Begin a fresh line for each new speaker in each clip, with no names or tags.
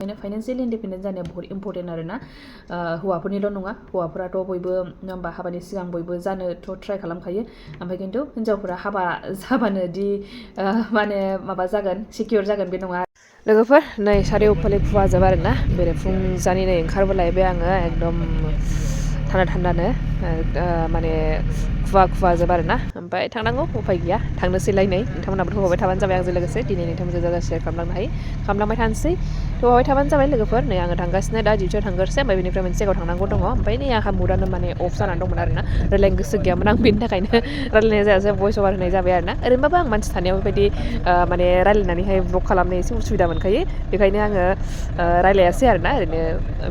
Financial independent जानाया बहुत important आरोना हौवाफोरनिल' नङा हौवाफोराथ' बयबो होमबा हाबानि सिगां बयबो जानोथ' ट्राइ खालामखायो ओमफ्राय खिन्थु हिन्जावफोरा हाबा जाबानो दि माने माबा जागोन सिकिउर जागोन बे नङा लोगोफोर नै सारिय'फाले खुवाजोब आरोना बेरेफुंजानि नै ओंखारबोलायबाय आङो एकदम थान्दा थान्दानो माने खुवा आरोना ओमफ्राय थांनांगौ उफाय गैया थांनोसैलाय नै नोंथांमोनाबो होबाय थाबानो जाबाय आंजों लोगोसे दिनै नोंथांमोनजों जाजा शेयार खालामलांबाय थानोसै होबाय थाबानो जाबाय लोगोफोर नै आङो थांगासिनो दा डिउटियाव थांगोरसै ओमफ्राय बेनिफ्राय मोनसे जायगायाव थांनांगौ दङ ओमफ्राय नै आंहा मुडानो माने अफ जानानै दंमोन आरोना रायलायनो गोसो गैयामोन आं बेनि थाखायनो रायलायनाय जायासै भइस अभार होनाय जाबाय आरोना ओरैनोबाबो आं मानसि थानायाव बेबायदि माने रायलायनानैहाय ब्लग खालामनो एसे उसुबिदा मोनखायो बेखायनो आङो रायलायासै आरोना ओरैनो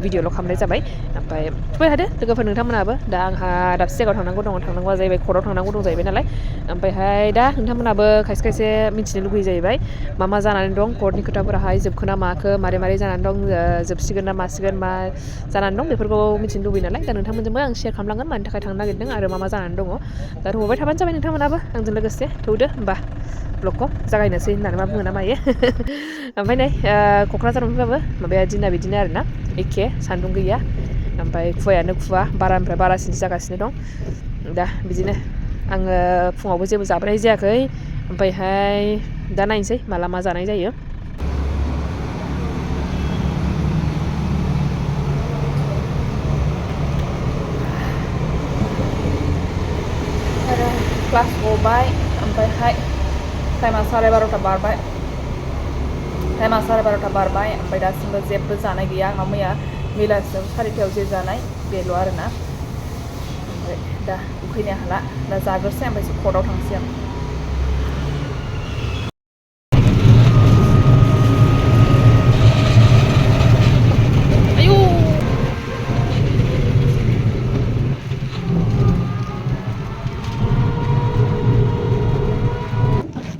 भिडिअल' खालामनाय जाबाय ओमफ्राय फैबाय थादो लोगोफोर नोंथांमोनाबो दा आंहा दाबसे जायगायाव थांनांगौ दङ थांनांगौआ जाहैबाय कर्टआव थांनांगौ दं जाहैबाय नालाय ओमफ्रायहाय दा नोंथांमोनाबो खायसे खायसे मिन्थिनो लुगैयो जाहैबाय मा जानानै दं कर्टनि खोथाफोराहाय जोबखोना माखो मारै जानानै दं जोबसिगोन ना मासिगोन मा जानानै दं बेफोरखौ मिथिनो लुबैयो नालाय दा नोंथांमोनजोंबो आं शेयार खालामलांगोन मानि थाखाय थांनो नागिरदों आरो मा जानानै दङ दा होबाय थाबानो जाबाय नोंथांमोनाबो आंजों लोगोसे थौदो होमबा ब्लगखौ जागायनोसै होननानै मा बुङो ना मायो ओमफ्राय नै क'क्राझार मोनफैबाबो माबाया दिना बिदिनो आरोना एखे सान्दुं गैया ओमफ्राय खुवायानो खुवा बारानिफ्राय बारासिनसो जागासिनो दं दा बिदिनो आङो फुङावबो जेबो जाबोनाय जायाखै ओमफ्रायहाय दा नायनोसै माला मा जानाय जायो क्लास गबाय ओमफ्रायहाय टाइमा 12:30 बारबाय ओमफ्राय दासिमबो जेबो जानाय गैया आंहा मैया बेलासियाव 4:30 जे जानाय बेल' आरोना ओमफ्राय दा उखैनो हाला दा जाग्रोसै ओमफ्रायसो कर्टआव थांसै आं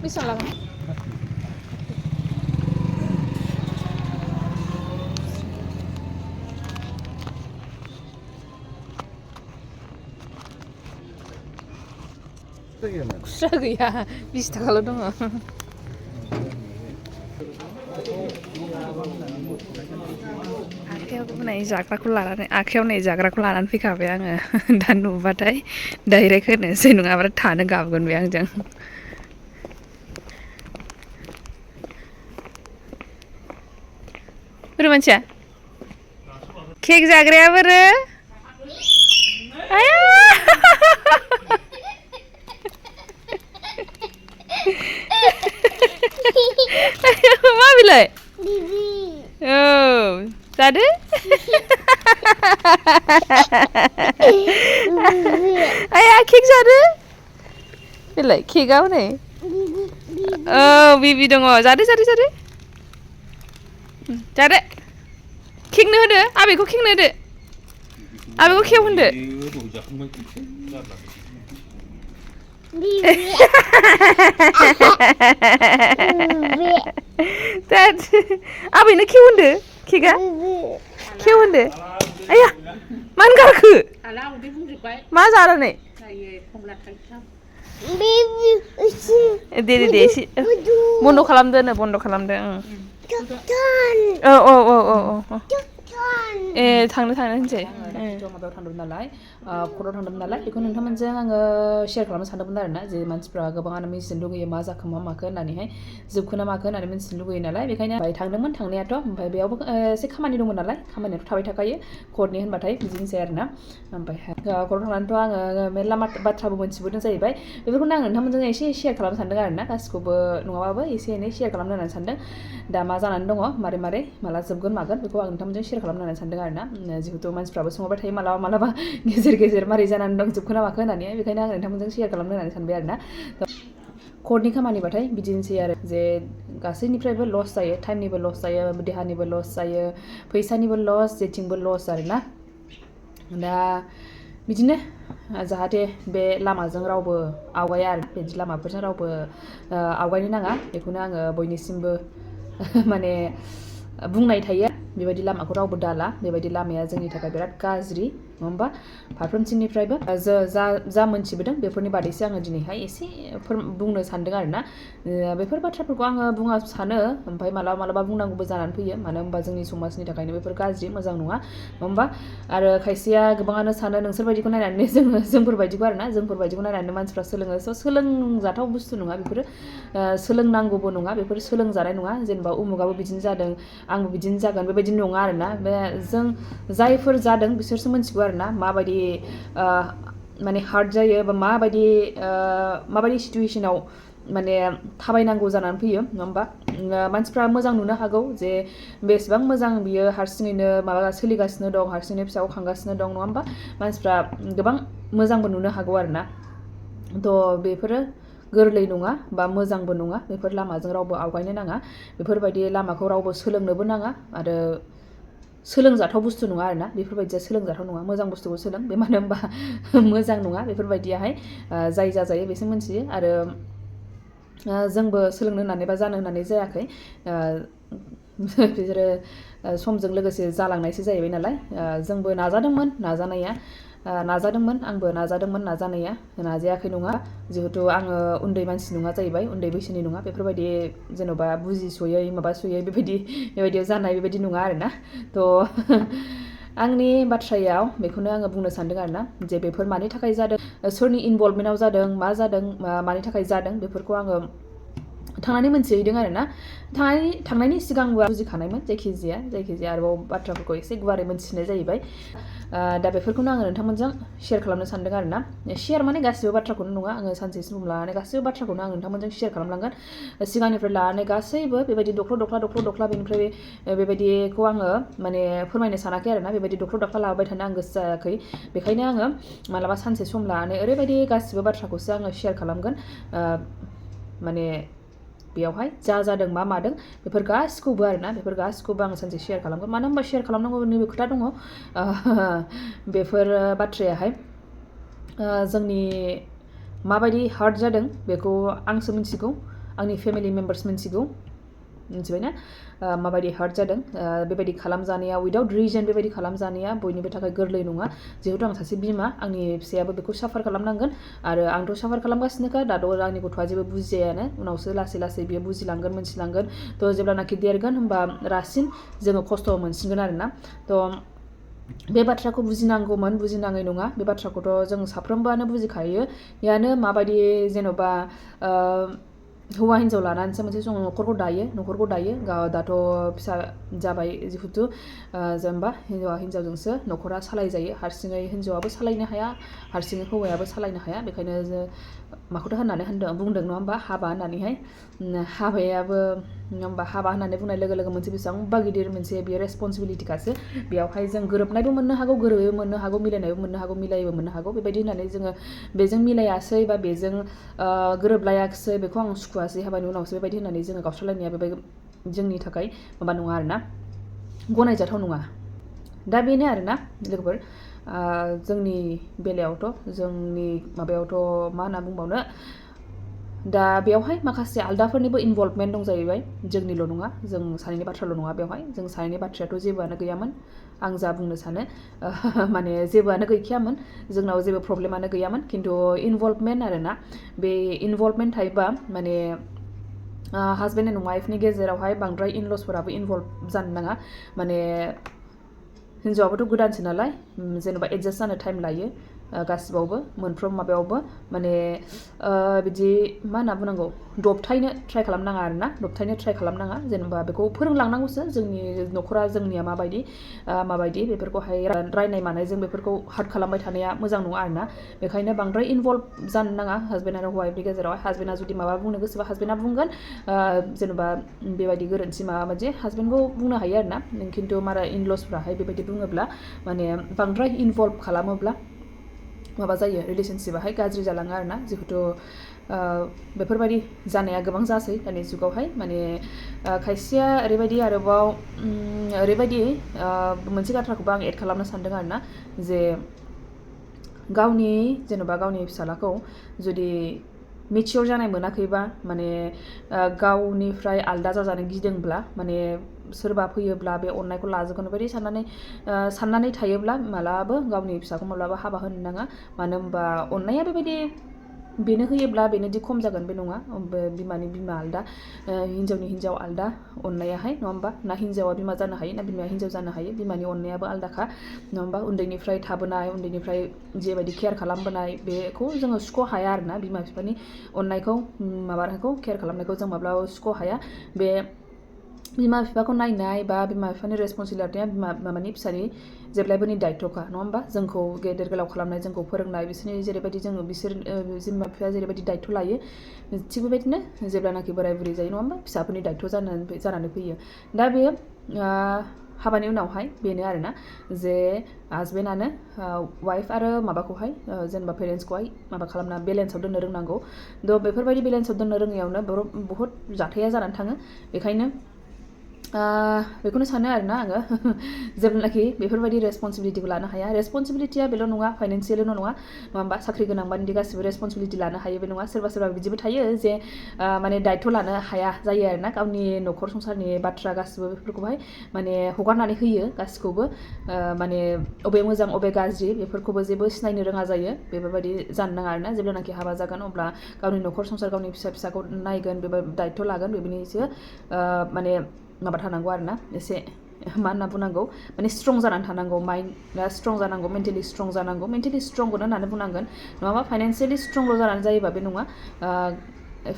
बेसेबां लागोन खुस्रा गैया 20 थाखाल' दङ आखायाव नै जाग्राखौ लानानै फैखाबाय आङो दा नुबाथाय डाइरेक्ट होनोसै नङाबा थानो गाबगोन बे आंजों बोरो मानसिया केक जाग्राया बोरो आया मा बिलाय औ जादो आया केक जादो बिलाय केकआ हनै औ बिबि दङ जादो खेंनो होदो आबैखौ खेंनो होदो आबैखौ खेव होनदो आबैनो खेव होनदो केकआ खेव होनदो आया मानो गारखो मा जानानै दे एसे बन्द' खालामदो औ ए थांनो होनसै माबायाव थांदोंमोन नालाय कर्टआव थांदोंमोन नालाय बेखौ नोंथांमोनजों आङो शेयार खालामनो सानदोंमोन आरोना जे मानसिफ्रा गोबाङानो मिथिनो लुगैयो मा जाखो मा माखो होननानैहाय जोबखोना माखो होननानै मिथिनो लुगैयो नालाय बेखायनो थांदोंमोन थांनायाथ' ओमफ्राय बेयावबो एसे खामानि दंमोन नालाय खामानियाथ' थाबाय थाखायो कर्टनि होनबाथाय बिदिनोसै आरोना ओमफ्रायहाय कर्टआव थांनानैथ' आङो मेरला बाथ्राबो मोनथिबोदों जाहैबाय बेफोरखौनो आं नोंथांमोनजों एसे शेयार खालामनो सानदों आरोना गासिखौबो नङाबाबो एसे एनै शेयार खालामनो होननानै सानदों दा मा जानानै दङ मारै माला जोबगोन मागोन बेखौ आं नोंथांमोनजों शेयार खालामनो होननानै सानदों आरोना जिहेतु मानसिफ्राबो सोंहरबाय थायो मालाबा गेजेर मारै जानानै दं जोबखोना माखो होननानै बेखायनो आं नोंथांमोनजों शेयार खालामनो होननानै सानबाय आरोना कर्टनि खामानिबाथाय बिदिनोसै आरो जे गासैनिफ्रायबो लस जायो टाइमनिबो लस जायो देहानिबो लस जायो फैसानिबो लस जेथिंबो लस आरोना दा बिदिनो जाहाथे बे लामाजों रावबो आवगाया आरो बिदि लामाफोरजों रावबो आवगायनो नाङा बेखौनो आङो बयनिसिमबो माने बुंनाय थायो बेबायदि लामाखौ रावबो दाला बेबायदि लामाया जोंनि थाखाय बिराद गाज्रि नङा होमबा फारफ्रोमथिंनिफ्रायबो जा मोनथिबोदों बेफोरनि बादैसो आङो दिनैहाय एसे बुंनो सानदों आरोना बेफोर बाथ्राफोरखौ आङो बुङा सानो ओमफ्राय मालाबा बुंनांगौबो जानानै फैयो मानो होनबा जोंनि समाजनि थाखायनो बेफोर गाज्रि मोजां नङा होमबा आरो खायसेया गोबाङानो सानो नोंसोरबायदिखौ नायनानै जोंफोरबायदिखौ आरोना जोंफोरबायदिखौ नायनानै मानसिफ्रा सोलोङो सोलोंजाथाव बुस्थु नङा बेफोरो सोलोंनांगौबो नङा बेफोर सोलोंजानाय नङा जेनेबा उमुगाबो बिदिनो जादों आंबो बिदिनो जागोन बेबायदि नङा आरोना बे जों जायफोर जादों बिसोरसो मिथिगौ आरोना माबायदि माने हार्ड जायो बा माबायदि सिटुवेसनाव माने थाबायनांगौ जानानै फैयो नङा होमबा मानसिफ्रा मोजां नुनो हागौ जे बेसेबां मोजां बियो हारसिङैनो माबा सोलिगासिनो दं हारसिङैनो फिसाखौ खांगासिनो दं नङा होमबा मानसिफ्रा गोबां मोजांबो नुनो हागौ आरोना थ' बेफोरो गोरलै नङा बा मोजांबो नङा बेफोर लामाजों रावबो आवगायनो नाङा बेफोरबायदि लामाखौ रावबो सोलोंनोबो नाङा आरो सोलोंजाथाव बुस्थु नङा आरोना बेफोरबायदिया सोलोंजाथाव नङा मोजां बुस्थुखौ सोलों बे मानो होनबा मोजां नङा बेफोरबायदियाहाय जाय जाजायो बेसो मिथियो आरो जोंबो सोलोंनो होननानै बा जानो होननानै जायाखै बिसोरो समजों लोगोसे जालांनायसो जाहैबाय नालाय जोंबो नाजादोंमोन आंबो नाजादोंमोन नाजानाया नाजायाखै नङा जिहेथु आङो उन्दै मानसि नङा जाहैबाय उन्दै बैसोनि नङा बेफोरबायदि जेन'बा बुजिस'यै माबास'यै बेबायदियाव जानाय बेबायदि नङा आरोना थ' आंनि बाथ्रायाव बेखौनो आङो बुंनो सानदों आरोना जे बेफोर मानि थाखाय जादों सोरनि इनभल्भमेन्टआव जादों मा जादों मानि थाखाय जादों बेफोरखौ आङो थांनानै मोनथिहैदों आरोना थांनायनि सिगांबो बुजिखानायमोन जायखिजाया आरोबाव बाथ्राफोरखौ एसे गुवारै मोनथिनाय जाहैबाय दा बेफोरखौनो आङो नोंथांमोनजों शेयार खालामनो सानदों आरोना शेयार माने गासिबो बाथ्राखौनो नङा आङो सानसे सम लानानै गासिबो बाथ्राखौनो आं नोंथांमोनजों शेयार खालामलांगोन सिगांनिफ्राय लानानै गासैबो बेबायदि दख्ला बेनिफ्राय बेबायदिखौ आङो माने फोरमायनो सानाखै आरोना बेबायदि दख्ला लाबाय थानो आं गोसो जायाखै बेखायनो आङो मालाबा सानसे सम लानानै ओरैबायदि गासिबो बाथ्राखौसो आङो शेयार खालामगोन माने बेयावहाय जा जादों मा मादों बेफोर गासिखौबो आरोना बेफोर गासिखौबो आं सानसे शेयार खालामगोन मानो होनबा शेयार खालामनांगौनिबो खोथा दङ बेफोर बाथ्रायाहाय जोंनि माबायदि हार्ट जादों बेखौ आंसो मिथिगौ आंनि फेमिलि मेम्बार्स मिथिगौ मिथिबायना माबायदि हार्ट जादों बेबायदि खालामजानाया उइदाउट रिजन बेबायदि खालामजानाया बयनिबो थाखाय गोरलै नङा जिहेतु आं सासे बिमा आंनि फिसायाबो बेखौ साफार खालामनांगोन आरो आंथ' साफार खालामगासिनोखा दाथ' आंनि गथ'आ जेबो बुजियानो उनावसो लासै लासै बियो बुजिलांगोन मोनथिलांगोन थ' जेब्लानाखि देरगोन होमबा रासिन जोङो खस्थ' मोनसिनगोन आरोना थ' बे बाथ्राखौ बुजिनाङै नङा बे बाथ्राखौथ' जों साफ्रोमबोआनो बुजिखायोयानो माबायदि जेन'बा हौवा हिन्जाव लानानैसो मोनसे समाव न'खरखौ दायो दाथ' फिसा जाबाय जिहेतु जेनेबा हिन्जावजोंसो न'खरा सालायजायो हारसिङै हिन्जावाबो सालायनो हाया हारसिङै हौवायाबो सालायनो हाया बेखायनो माखौथ' बुंदों नङा होमबा हाबा होननानैहाय हाबायाबो होमबा हाबा होननानै बुंनाय लोगो लोगो मोनसे बेसेबांबा गिदिर मोनसे बेयो रेसपन्सिबिलिटिखासो बेयावहाय जों गोरोबनायबो मोननो हागौ गोरोबैबो मोननो हागौ मिलायनायबो मोननो हागौ मिलायैबो मोननो हागौ बेबायदि होननानै जोङो बेजों मिलायासै बा बेजों गोरोबलायाखिसै बेखौ आं सुखुवासै हाबानि उनावसो बेबायदि होननानै जोङो गावस्रालायनाया बेबायदि जोंनि थाखाय माबा नङा आरोना गनायजाथाव नङा दा बेनो आरोना लोगोफोर जोंनि बेलायावथ' जोंनि माबायावथ' मा होनना बुंबावनो दा बेवहाय माखासे आलदाफोरनिबो इनभल्भमेन्ट दं जाहैबाय जोंनिल' नङा जों सानैनि बाथ्राल' नङा बेवहाय जों सानैनि बाथ्रायाथ' जेबोआनो गैयामोन आं जा बुंनो सानो माने जेबोआनो गैखायामोन जोंनाव जेबो प्रब्लेमानो गैयामोन खिन्थु इनभल्भमेन्ट आरोना बे इनभल्भमेन्ट थायोबा माने हासबेन्ड एन्ड वाइफनि गेजेरावहाय बांद्राय इनलसफोराबो इनभल्भ जानो नाङा माने हिन्जावाबोथ' गोदानसो नालाय जेनेबा एडजास्ट जानो टाइम लायो गासिबावबो मोनफ्रोम माबायावबो माने बिदि मा होनना बुंनांगौ दबथायनो ट्राइ खालामनाङा आरोना दबथायनो ट्राइ खालामनाङा जेनेबा बेखौ फोरोंलांनांगौसो जोंनि न'खरा जोंनिया माबायदि बेफोरखौहाय रायनाय मानायजों बेफोरखौ हार्ट खालामबाय थानाया मोजां नङा आरोना बेखायनो बांद्राय इनभल्भ जानो नाङा हासबेन्ड आरो वाइफनि गेजेरावहाय हासबेन्डआ जुदि माबा बुंनो गोसोबा हासबेन्डआ बुंगोन जेनेबा बेबायदि गोरोन्थि माबा मोनसे हासबेन्डखौ बुंनो हायो आरोना खिन्थु मारा इनलसफ्राहाय बेबायदि बुङोब्ला माने बांद्राय इनभल्भ खालामोब्ला माबा जायो रिलेसनशिपाहाय गाज्रि जालाङो आरोना जिहेतु बेफोरबायदि जानाया गोबां जासै दानि जुगावहाय माने खायसेया ओरैबायदि आरोबाव ओरैबायदि मोनसे बाथ्राखौबो आं एड खालामनो सानदों आरोना जे गावनि फिसालाखौ जुदि मिचियर जानाय मोनाखैबा माने गावनिफ्राय आलदा जाजानो गिदोंब्ला माने सोरबा फैयोब्ला बे अननायखौ लाजोबगोन बेबायदि साननानै थायोब्ला मालाबाबो गावनि फिसाखौ माब्लाबा हाबा होनो नाङा। मानो होनबा अननाया बेबायदि बेनो होयोब्ला बेनोदि खम जागोन बे नङा। बिमानि बिमा आलदा, हिन्जावनि हिन्जाव आलदा अननायाहाय, नङा होमबा? ना हिन्जावा बिमा जानो हायो ना बिमाया हिन्जाव जानो हायो। बिमानि अननायाबो आलदाखा, नङा होमबा? उन्दैनिफ्राय थाबोनाय, उन्दैनिफ्राय जेबायदि केयार खालामबोनाय बेखौ जोङो सुख' हाया आरोना। बिमा बिफानि अननायखौ माबाखौ केयार खालामनायखौ जों माब्लाबाबो सुख' हाया। बे बिमा बिफाखौ नायनाय बा बिमा बिफानि रेसपन्सिबिलिटिया माबानि फिसानि जेब्लायबोनि दायथ'खा, नङा होमबा? जोंखौ गेदेर गोलाव खालामनाय, जोंखौ फोरोंनाय, बिसोरनि जेरैबायदि बिमा बिफाया जेरैबायदि दायथ' लायो, थिग बेबायदिनो जेब्लानाखि बोराय बुरै जायो, नङा होमबा? फिसाफोरनि दायथ' जानानै फैयो। दा बे हाबानि उनावहाय बेनो आरोना जे हासबेन्डआनो वाइफ आरो माबाखौहाय जेनेबा पेरेन्टसखौहाय माबा खालामना बेलेन्सआव दोननो रोंनांगौ। थ' बेफोरबायदि बेलेन्सआव दोननो रोङैयावनो बहुद जाथाया जानानै थाङो। बेखायनो बेखौनो सानो आरोना आङो जेब्लानाखि बेफोरबायदि रेसपन्सिबिलिटिखौ लानो हाया। रेसपन्सिबिलिटिया बेल' नङा, फाइनान्सियेलल' नङा होमबा? साख्रि गोनांबानोदि गासिबो रेसपन्सिबिलिटि लानो हायो बे नङा। सोरबा बिदिबो थायो जे माने दायथ' लानो हाया जायो आरोना। गावनि न'खर संसारनि बाथ्रा गासिबो बेफोरखौहाय माने हगारनानै होयो गासिखौबो। माने अबे मोजां अबे गाज्रि बेफोरखौबो जेबो सिनायनो रोङा जायो। बेफोरबायदि जानो नाङा आरोना। जेब्लानाखि हाबा जागोन अब्ला गावनि न'खर संसार, गावनि फिसाखौ नायगोन, बेबो दायथ' लागोन, बेनिसो माने माबा थानांगौ आरोना। एसे मा होनना बुंनांगौ, माने स्ट्रं जानानै थानांगौ, माइन्दआ स्ट्रं जानांगौ, मेन्टेलि स्ट्रं जानांगौ। मेन्टेलि स्ट्रंखौनो होननानै बुंनांगोन, नङाबा फाइनान्सियेलि स्ट्रंल' जानानै जायोबा बे नङा।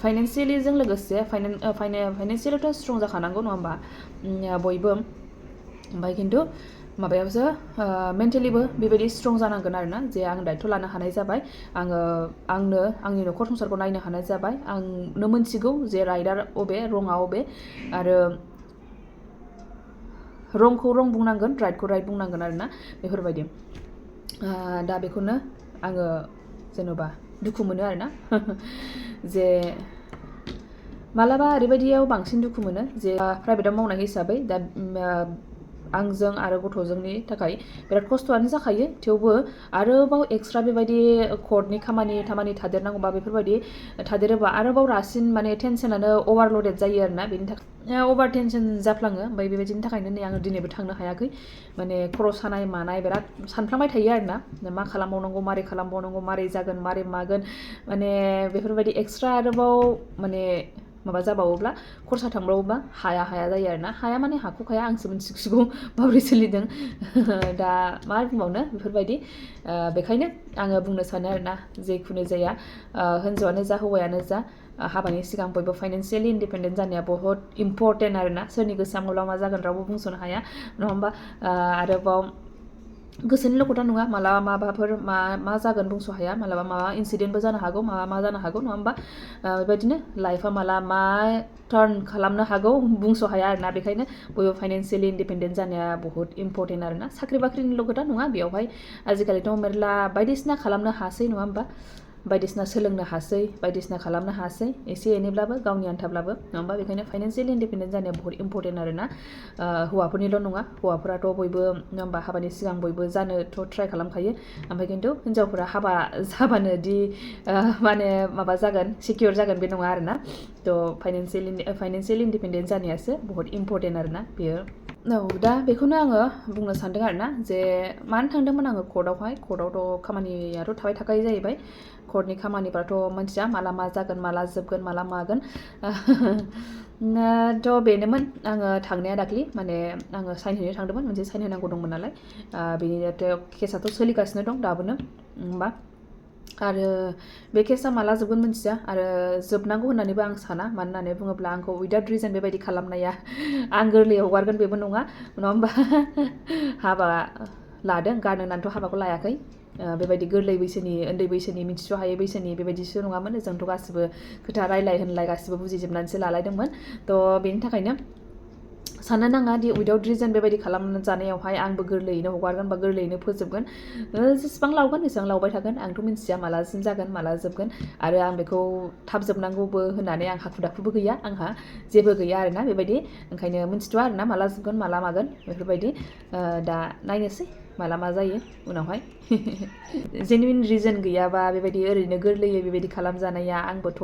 फाइनान्सियेलिजों लोगोसे फाइनान्सियेलिथ' स्ट्रं जाखानांगौ, नङा होमबा? बयबो। ओमफ्राय खिन्थु माबायावसो मेन्टेलिबो बेबायदि स्ट्रं जानांगोन आरोना। जे आं दायथ' लानो हानाय जाबाय, आंनो आंनि न'खर संसारखौ नायनो हानाय जाबाय, आंनो मोनथिगौ जे राइटआ अबे, रङा अबे, आरो रंखौ रं बुंनांगोन, राइटखौ राइट बुंनांगोन आरोना। बेफोरबायदि दा बेखौनो आङो जेन'बा दुखु मोनो आरोना जे मालाबा ओरैबायदियाव बांसिन दुखु मोनो जे प्राइभेटाव मावनाय हिसाबै दा आंजों आरो गथ'जोंनि थाखाय बिराद खस्थ'आनो जाखायो। थेवबो आरोबाव एक्सट्रा बेबायदि कर्टनि खामानि थादेरनांगौबा बेफोरबायदि थादेरोबा आरोबाव रासिन माने टेनसनानो अभारलडेड जायो आरोना। बेनि थाखाय अभार टेनसन जाफ्लाङो। ओमफ्राय बेबायदिनि थाखायनो नै आङो दिनैबो थांनो हायाखै। माने खर' सानाय मानाय बिराद सानफ्लांबाय थायो आरोना। मा खालामबावनांगौ, मारै खालामबावनांगौ, मारै जागोन, मारै मागोन, माने बेफोरबायदि एक्सट्रा आरोबाव माने माबा जाबावोब्ला, खरसा थांबावोबा हाया जायो आरोना। हाया माने हाख'खाया, आंसो मिथिसिगौ माबोरै सोलिदों दा मा बुंबावनो बेफोरबायदि। बेखायनो आङो बुंनो सानो आरोना, जेखुनु जाया हिन्जावानो जा हौवायानो जा हाबानि सिगां बयबो फाइनान्सियेलि इन्डिपेन्डेन्ट जानाया बहुत इम्परटेन्ट आरोना। सोरनि गोसोआ माब्ला मा जागोन रावबो बुंस'नो हाया, नङा होमबा? आरोबाव गोसोनिल' खोथा नङा, मालाबा माबाफोर मा जागोन बुंस' हाया। मालाबा माबा इन्सिडेन्टबो जानो हागौ, मा जानो हागौ, नङा होमबा? बेबायदिनो लाइफआ माला मा टार्न खालामनो हागौ बुंस' हाया आरोना। बेखायनो बयबो फाइनान्सियेलि इन्डिपेन्डेन्ट जानाया बहुत इम्परटेन्ट आरोना। साख्रि बाख्रिनिल' खोथा नङा बेयावहाय, आजिखालिथ' मेरला बायदिसिना खालामनो हासै, नङा होमबा? बायदिसिना सोलोंनो हासै, बायदिसिना खालामनो हासै, एसे एनैब्लाबो गावनि आन्थाब्लाबो, नङा होमबा? बेखायनो फाइनान्सियेलि इन्डिपेन्डेन्ट जानाया बहुत इम्परटेन्ट आरोना। हौवाफोरनिल' नङा, हौवाफोराथ' बयबो, नङा होमबा? हाबानि सिगां बयबो जानोथ' ट्राइ खालामखायो। ओमफ्राय खिन्थु हिन्जावफोरा हाबा जाबानो दि माने माबा जागोन, सिकियर जागोन बे नङा आरोना। थ' फाइनान्सियेलि इन्डिपेन्डेन्ट जानायासो बहुत इम्परटेन्ट आरोना बेयो। दा बेखौनो आङो बुंनो सानदों आरोना जे मानो थांदोंमोन आङो कर्टआवथ' खामानियाथ' थाबाय थाखायो जाहैबाय। कर्टनि खामानिफ्राथ' मिथिया माला मा जागोन, माला जोबगोन, माला मागोन। थ' बेनोमोन आङो थांनाया दाख्लि, माने आङो साइन हैनो थांदोंमोन, मोनसे साइन होनांगौ दंमोन नालाय। बेनिथ' केसाथ' सोलिगासिनो दं दाबोनो, होमबा? आरो बे केसा माला जोबगोन मिथिया, आरो जोबनांगौ होननानैबो आं साना। मानो होननानै बुङोब्ला आंखौ उइदाउट रिजन बेबायदि खालामनाया आं गोरलैयै हगारगोन बेबो नङा होमबा? हाबा लादों, गारनो होननानैथ' हाबाखौ लायाखै। बेबायदि गोरलै बैसोनि, उन्दै बैसोनि, मिथिस' हायै बैसोनि बेबायदिसो नङामोन। जोंथ' गासिबो खोथा रायलाय होनलाय गासिबो बुजिजोबनानैसो लालायदोंमोन। थ' बेनि थाखायनो साननो नाङा दि उइदाउट रिजन बेबायदि खालामजानायावहाय आंबो गोरलैयैनो हगारगोन बा गोरलैयैनो फोजोबगोन। जेसेबां लावगोन एसेबां लावबाय थागोन। आंथ' मिथिया मालासिम जागोन, माला जोबगोन। आरो आं बेखौ थाब जोबनांगौबो होननानै आं हाखु दाखुबो गैया, आंहा जेबो गैया आरोना बेबायदि। ओंखायनो मिथिथ'आ आरोना माला जोबगोन, माला मागोन बेफोरबायदि। दा नायनोसै माला मा जायो उनावहाय। जेनुइन रिजन गैयाबा बेबायदि ओरैनो गोरलैयै बेबायदि खालामजानाया, आंबोथ'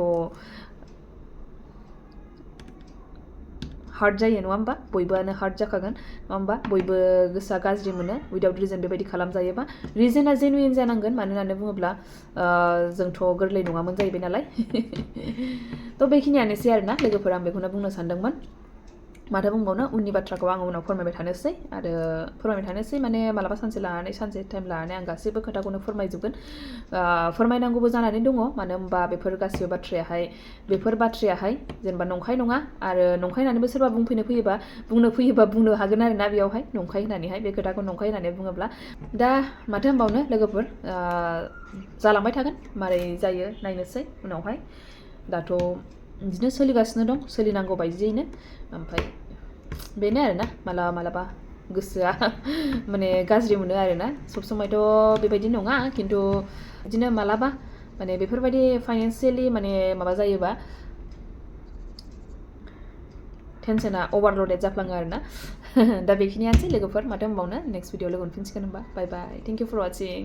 हार्ट जायो नङा होमबा बयबोआनो हार्ट जाखागोन नङा होमबा बयबो गोसोआ गाज्रि मोनो उइदाउट रिजन बेबायदि खालामजायोबा रिजना जेनुइन जानांगोन मानो होननानै बुङोब्ला जोंथ' गोरलै नङामोन जाहैबाय नालाय थ' बेखिनियानोसै आरोना लोगोफोर आं बेखौनो बुंनो सानदोंमोन माथो बुंबावनो उननि बाथ्राखौ आं उनाव फोरमायबाय थानोसै माने मालाबा सानसे टाइम लानानै आं गासैबो खोथाखौनो फोरमायजोबगोन फोरमायनांगौबो जानानै दङ मानो होनबा बेफोर गासिबो बाथ्रायाहाय जेनेबा नंखाय नङा आरो नंखाय होननानैबो सोरबा बुंनो फैयोबा बुंनो हागोन आरोना बेयावहाय नंखाय होननानैहाय बे खोथाखौ नंखाय होननानै बुङोब्ला दा माथो होनबावनो लोगोफोर जालांबाय थागोन मारै जायो नायनोसै उनावहाय दाथ' बिदिनो सोलिगासिनो दं सोलिनांगौ बायदियैनो ओमफ्राय बेनो आरोना मालाबा गोसोआ माने गाज्रि मोनो आरोना सब समायथ' बेबायदि नङा खिन्थु बिदिनो मालाबा माने बेफोरबायदि फाइनान्सियेलि माने माबा जायोबा टेनसना अभारलडेड जाफ्लाङो आरोना दा बेखिनियानोसै लोगोफोर माथो होनबावनो नेक्स्ट भिडिअ लोगो मोनफिनसिगोन होनबा बाय बाय थेंक इउ फर वाचिं